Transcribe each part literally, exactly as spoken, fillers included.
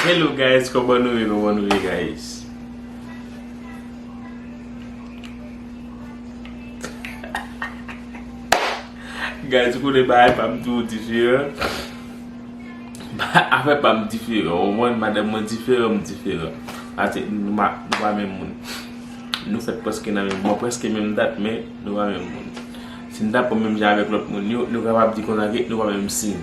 Hello guys, kòman nou ye, kòman nou ye guys? Guys, ou konnen bagay pa m tou diferan. Afè pa m diferan, ou konprann? Madanm mwen diferan, m diferan. Pase nou pa, nou pa menm moun. Nou fèt prèske nan menm, bon, prèske menm dat, men nou pa menm moun. Si n ta pran menm jan avèk lòt moun yo, nou kapab di konsa ke nou pa menm siy.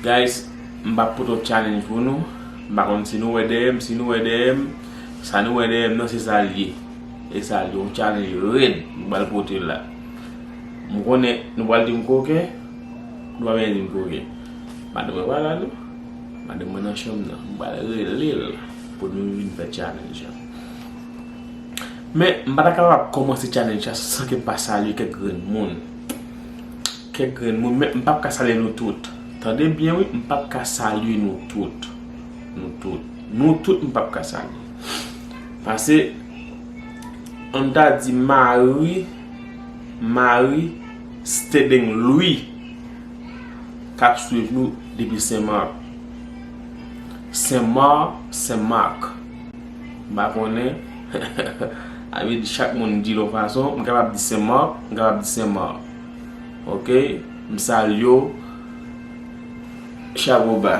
Guys, m p ap pote yon challenge pou nou. M pa konn si nou wè dèyè m, si nou wè dèyè m, sa nou wè dèyè m nan se sa l ye. E sa l ye, yon challenge rèd m pral pote la. M konnen nou pral di m koken, nou pa bezwen di m koken. Madanm mwen pa la non. Madanm mwen nan chanm nan. M pral rele l pou nou vin fè challenge an. Men, m pa ta kapab kòmanse challenge la san ke m pa salye kèk grenn moun. Kèk grenn moun, men m p ap ka salye nou tout. Tande byen wi, m p ap ka salye nou tout. Nou tout. Nou tout, m p ap ka salye. Pase, ann ta di Marie, Marie Steding Louis k ap swiv nou depi Senmak. Senmak, Senmak. M pa konnen. A vle di chak moun di l yon fason. M kapab di Senmak, m kapab di Senmak. Ok? M salye w. Chapo ba.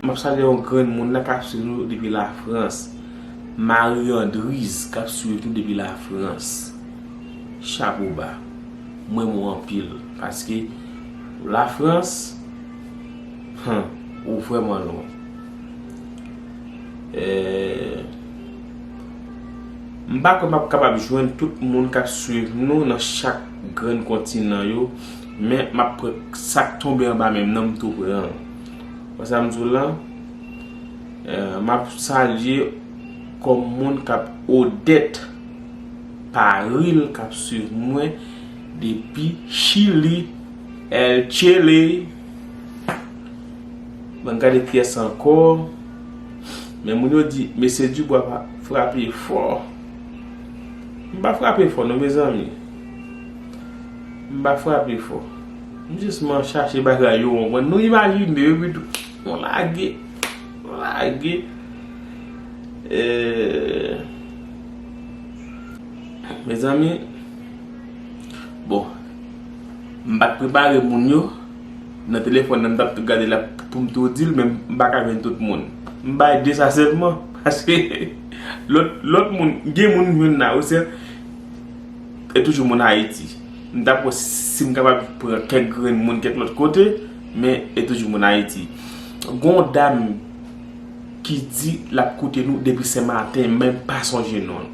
M ap salye yon grenn moun la k ap swiv nou depi Lafrans. Marie Andriz k ap swiv nou depi Lafrans. Chapo ba. M renmen w anpil. Paske Lafrans, hmm, ou vrèman lwen. Eh, m pa kwè m ap kapab jwenn tout moun k ap swiv nou nan chak grenn kontinan yo, men m ap pran sa k tonbe anba men m nan, m tou pran. Wè sa m di w la? Eh, m ap salye kòm moun k ap Odette Paril k ap swiv mwen depi Chili, El Chile. Ban m gade kiyès ankò. Men moun yo di, mesye Dubois pa frape fò. M pa frape fò non, mezanmi. M pa frape fò. M jisman chache bagay yo, w konprann? Nou imajine, epi tou, nou lage. Nou lage. Eh, mezanmi, bon, m pa t prepare moun yo nan telefòn nan, m t ap tou gade la pou m tou di l, men m pa ka jwenn tout moun. M bay de sa sèlman, paske lòt, lòt moun, gen moun m jwenn la, wi, se, e toujou moun Ayiti. M t ap wè si m kapab pran kèk grenn moun kèk lòt kote, men e toujou moun Ayiti. Gon dam ki di l ap koute nou depi Senmaten, men m pa sonje non l.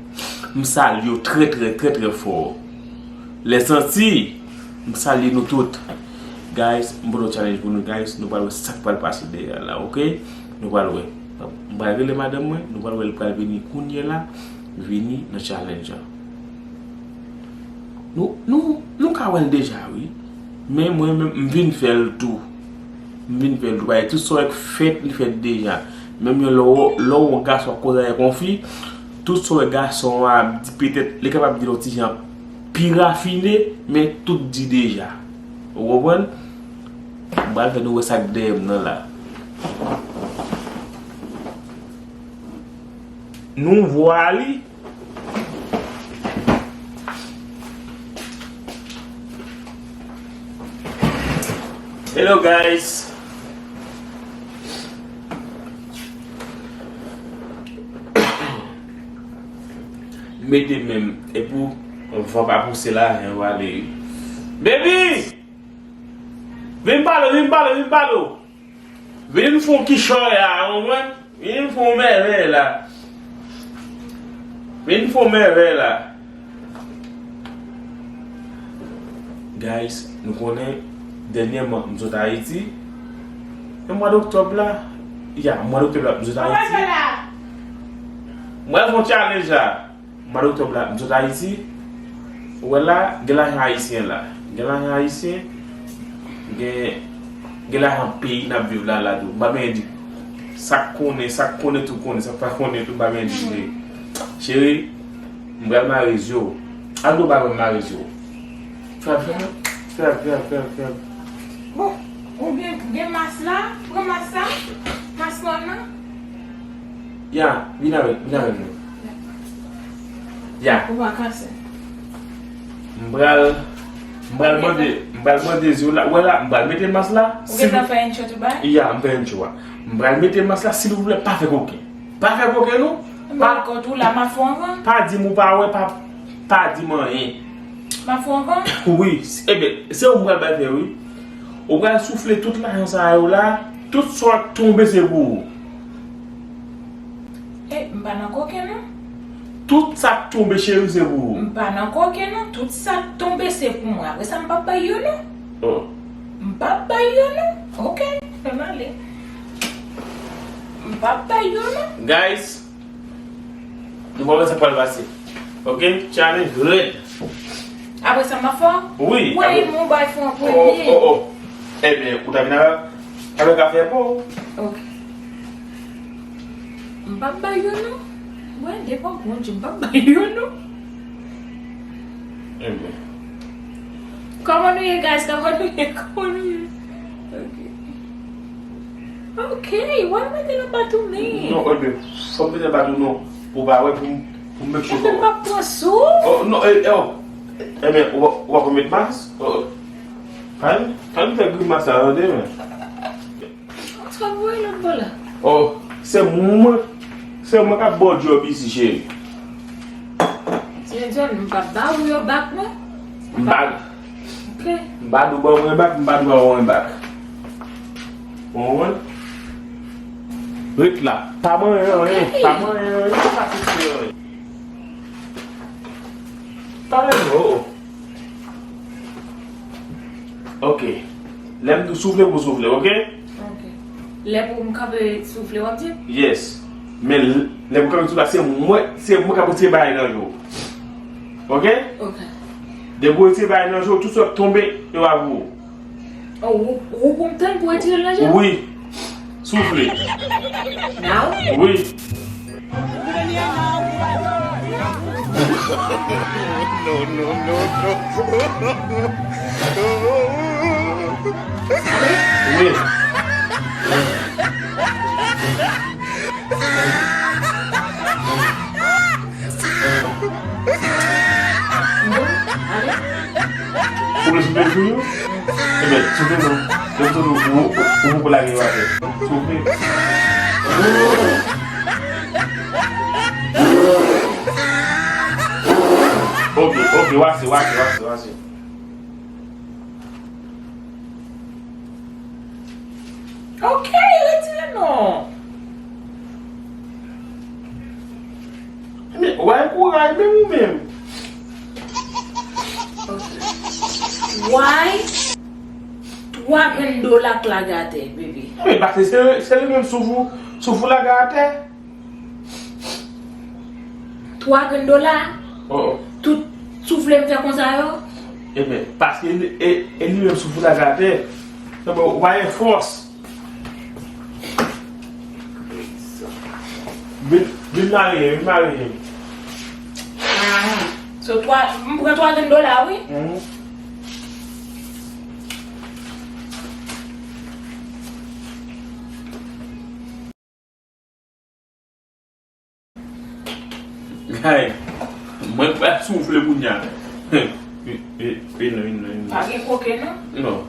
M salye w trè, trè, trè, trè fò. Lèzantiy, m salye nou tout. Guys, m pote yon challenge pou nou, guys. Nou pral wè sa k pral pase dèyè la, ok? Nou pral wè. M pral rele madanm mwen, nou pral wè l pral vini kounye la, vini nan challenge an. Nou, nou, nou ka wè l deja, wi. Men mwen menm, m vin fè l tou. M vin fè l tou. Paske tout sa w wè k fèt, li fèt deja. Menm jan lè w, lè w wè yon gason ap koze avèk yon fi, tout sa w wè gason an ap di, petèt, li kapab di l yon ti jan pi rafine, men tout di deja. Ou konprann? M pral fè nou wè sa k dèyè m nan la. Nou vwa li. Hello guys. Mete menm, epou van pa pouse la, jan yo ale. Baby! Vin pale, vin pale, vin pale. Vin fè yon kichòy la, ou konprann? Vin fè yon mèvèy la. Vin fè yon mèvèy la. Guys, nou konnen dènyèman m sot Ayiti. E mwa doktòb la, ya, mwa doktòb la m sot Ayiti. Mwen fè yon challenge la. Mwa doktòb la, m sot Ayiti. Ou wè la, gen lajan ayisyen la. Gen lajan ayisyen, gen, gen lajan peyi n ap viv la, la tou. M pa bezwen di. Sa k konnen, sa k konnen tou konnen, sa k pa konnen tou, m pa bezwen di. Cheri, m pral mare zye w. Al do bagay m mare zye w. Frap, frap, frap, frap, frap, frap. Bon. Ou gen, gen mas la? Pran mas la. Mas mòn nan. Ya, vin avèk, vin avèk nou. Ya. Ou pa kase. M pral, m pral mande, m pral mande zye w la. Wè la, m pral mete mas la. Ou gentan fè intro tou bay? Ya, m fè intro a. M pral mete mas la, silvouplè, pa fè koken. Pa fè koken, non. Pa, kont ou la, m ap fè anvan. Pa di m ou pa wè, pa, pa di m anyen. M ap fè anvan? Wi, s-, ebyen, se ou m pral bay fè, wi. Ou pral soufle tout lajan sa yo la, tout sa k tonbe se pou ou. E, m pa nan koken, non. Tout sa k tonbe, cheri, se pou ou. M pa nan koken, non. Tout sa k tonbe, se pou mwen. Apre sa, m p ap bay yo, non. Oh. M p ap bay yo, non. Ok, fè m ale. M p ap bay yo, non. Guys, nou pa wè sa k pral pase. Ok? Challenge red. Apre sa, m ap fè? Wi. Wè, apre, m bay fè an premye. Oh, oh, oh. Ebyen, ou ta vin avèk, avèk afè pa w. Ok. M p ap bay yo, non. Mwen, devan Bondye, m p ap bay yo, non. Ebyen. Kòman nou ye, guys? Kòman nou ye? Kòman nou ye? Ok. Ok, why am I gonna battle me? Non, ebyen, fò m te bat ou non. Pou ba wè, pou m, pou m make sure. Ebyen, m ap pran sou. Oh, non, eh, eh, oh. Ebyen, ou, ou ap met mas? Oh. Pa, pa m fè grimas la, tande, men. Sa voye lòt bò la. Oh, se mwen, se mwen k ap ba w djòb isi, cheri. Se John, m p ap ba ou yo bak, non. M pa, ok. M pa dwe ba w mwen bak, m pa dwe ba w mwen bak. Ou konprann? Ret la. Pa manyen anyen, pa manyen anyen, pa fouti anyen. Pa manyen, oh, oh. Ok. Lè m di w soufle, pou soufle, ok? Ok. Lè pou m kanpe soufle, w ap di? Yes. Men l-, lè pou kanpe soufle, se mwen, se mwen k ap retire bagay nan je w. Ok? Ok. Depi w retire bagay nan je w, tout sa k tonbe, yo pa pou ou. Oh, ou, ou pou m tann pou retire l nan je m? Wi. Soufle. Now? Wi. No, no, no, no. Wi. Ou vle soufle tou yo? Ebyen, soufle non. Lè m soufle, ou, ou, ou poko lage yo atè. Soufle. Ok, ok, w ase, w ase, w ase, w ase. Ok, retire non. Men, w al kouraj menm ou menm. Why? Twa grenn dola k lage atè, bebe. Men, paske se, se li menm souf ou, souf ou lage atè. Twa grenn dola? Oh, oh. Tout soufle m fè konsa yo? Ebyen, paske li, e, e li menm souf ou lage atè. Sa bon, ou pa gen fòs. Vin, vin marye, vin marye. So, twa, m pran twa grenn dola, wi. Mhm. Gay, mwen pral soufle kounye a. Vin, vin, vin, vin, vin. Pa gen koke, non? Non.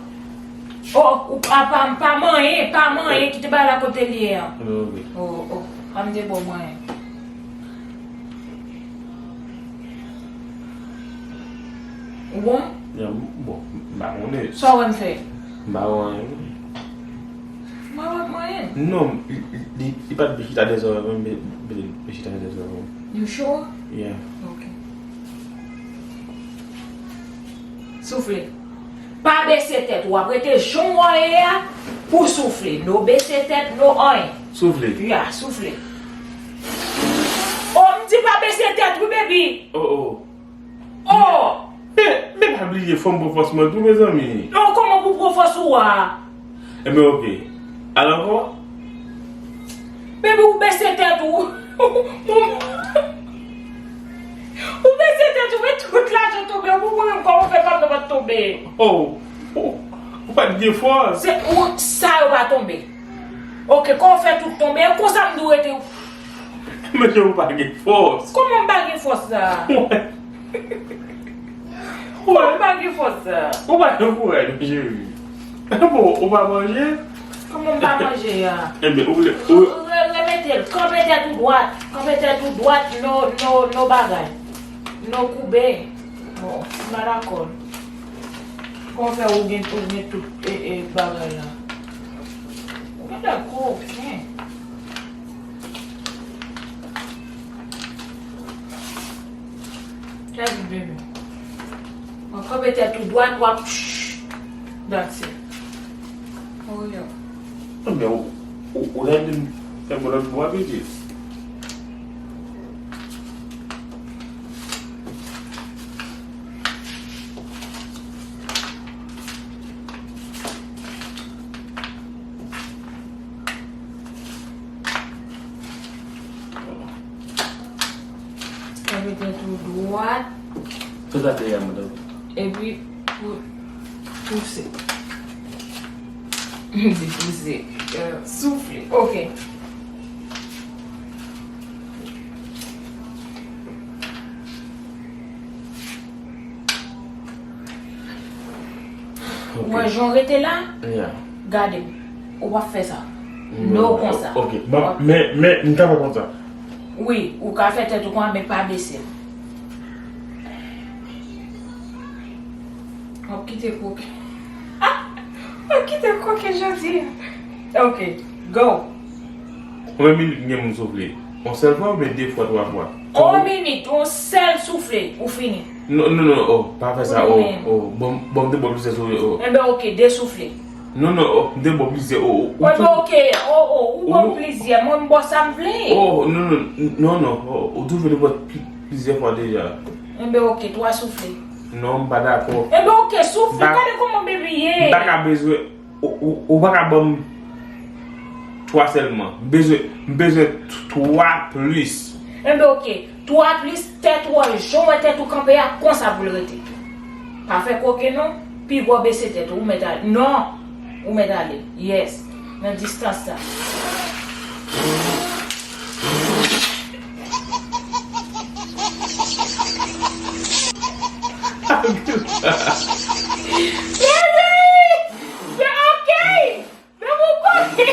Oh, ou pa, pa, pa manyen, pa manyen, kite bagay la kote l ye a. Ok. Oh, oh, pa m te ba w manyen. Ou bon? Ya, m bon, m pa konnen. Sa w wè m fè? M pa wè anyen. Mwen wè mwen. Non, li, li, li, li pa t vle chita dèyè zòrèy mwen, men, men li chita dèyè zòrèy mwen. You sure? Yeah. Ok. Soufle. Pa bese tèt ou, w ap rete jan w ye a pou soufle. No bese tèt, no anyen. Soufle. Yeah, soufle. Oh, m di pa bese tèt wi, baby. Oh, oh. Oh! Men, men pa bliye, fò m pran fòs mwen tou, mezanmi. Non, kòman pou pran fòs ou a? Enben, ok. Al ankò? Baby, ou bese tèt ou. Ou bese tèt ou, men tout lajan tonbe. Ou pou mwen menm, kòman w fè pa m nan pa t tonbe? Oh! Oh! Ou pa t gen fòs. Se ou, sa yo pa tonbe. Ok, kon w fè tout tonbe, e konsa m dwe rete. Mesye, ou pa gen fòs. Kòman m pa gen fòs la? Kòman m pa gen fòs la? Ou pa gen kouraj, mesye. Bon, ou pa manje? Kòman m pa manje a? Ebyen, ou vle, ou Re-, remete l. Kanpe tèt ou dwat. Kanpe tèt ou dwat, no, no, no bagay. No koube. Bon, m pa dakò. Kon fè ou gen, ou gen tout, e, e, bagay la. Ou gen lè koken. Tèt ou bebe. Mwen kanpe tèt ou dwat, w ap, that's it. Hurry up. Ebyen, ou, ou, ou ta di m fè m lòt bò, piti. Kanpe tèt ou dwat. Tout atè a, madanm. Epi, pou, pouse. Di pouse. Euh, soufle. Ok. Ok. Ou wè jan w rete la? Yeah. Gade m. Ou p ap fè sa. No, konsa. Ok. Bon, men, men, m ta fè konsa. Wi, ou ka fè tèt ou konsa, men pa bese l. W ap kite koke. W ap kite koke jodi a. Ok, go. Konbyen minit m gen pou m soufle? Yon sèl fwa oubyen de fwa, twa fwa? Yon minit, yon sèl soufle, ou fini. Non, non, non, oh, pa fè sa, oh, oh, bon, bon, m te bwè plizyè soufle, oh. Enben, ok, de soufle. Non, non, oh, m te bwè plizyè, oh, oh, ou tou- Enben, ok, oh, oh, ou bwè plizyè, mwen m bwè sa m vle. Oh, non, non, non, non, oh, ou toujou te bwè pli-, plizyè fwa deja. Enben, ok, twa soufle. Non, m pa dakò. Enben, ok, soufle, gade kòman baby ye. M pa ka bezwen Ou, ou, ou pa ka ban m twa sèlman. M bezwen, m bezwen t-, twa plis. Enben, ok. Twa plis tèt ou an, jan w wè tèt ou kanpe a, konsa pou l rete. Pa fè koke non. Pi gwo bese tèt ou, ou mèt ale. Non! Ou mèt ale. Yes. Nan distans sa. Baby! Men ok! Men m koke!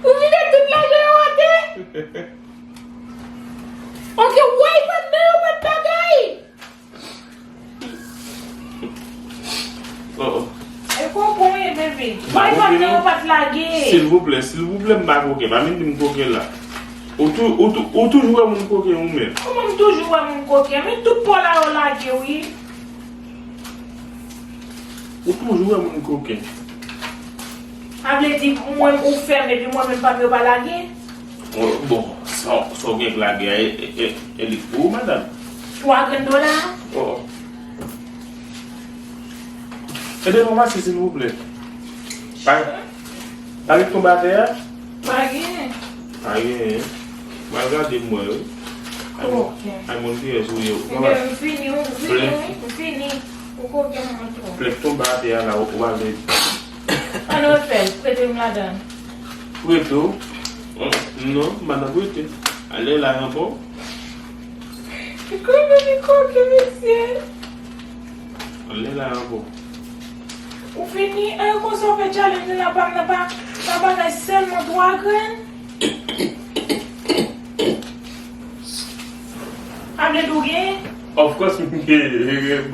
Ou vide tout lajan yo atè? Ok, woy, pa t nan yon pa t bagay! Oh, oh. E konprann, bebe. Woy, pa t nan yon pa t lage. Silvouplè, silvouplè, m pa koke. Pa vin di m koke la. Ou tou-, ou tou-, ou toujou wè moun koke, ou menm? Kòman m toujou wè moun koke? Men tout po la yo lage, wi. Ou toujou wè moun koken. Sa vle di mwen ou fèm epi mwen menm pa m yo pa lage? Oh, bon, sa, sa w gen k lage a, e, e, e, e li pou ou, madanm. Twa grenn dola? Oh. Ede m ranmase, silvouplè. Pa, pa gen tonbe atè a? Pa gen. Pa gen. M al gade m wè wi. Ay, ok. Ay, moun ki rès ou ye. Ebyen, m fini, m fini, wi, m fini. Ou koke mwen twò. Plèk tonbe atè a la, ou, ou al. Ann refè l, prete m ladan. Prete w? Non, m pa nan prete. Ale la ankò. Kòman li koke, mesye? Ale la ankò. Ou fini, e konsa w fè challenge la pa, nan pa, nan bagay sèlman twa grenn. Avle di w genyen? Of course, m genyen, m genyen, m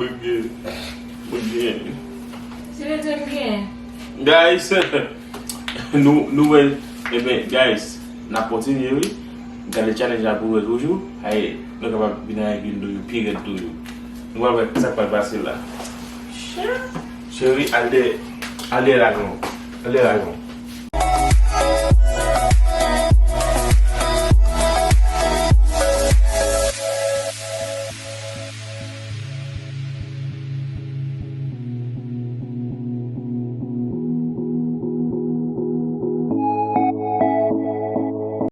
genyen. Se vre di m genyen. Guys, nou, nou wè, ebyen, guys, n ap kontinye, wi. Gade challenge la pou wè toujou. Ay, nou kapab vin avèk youn de yo pi rèd toujou. Nou pral wè sa k pral pase la. Cheri, al dèyè, al dèyè lajan w. Al dèyè lajan w.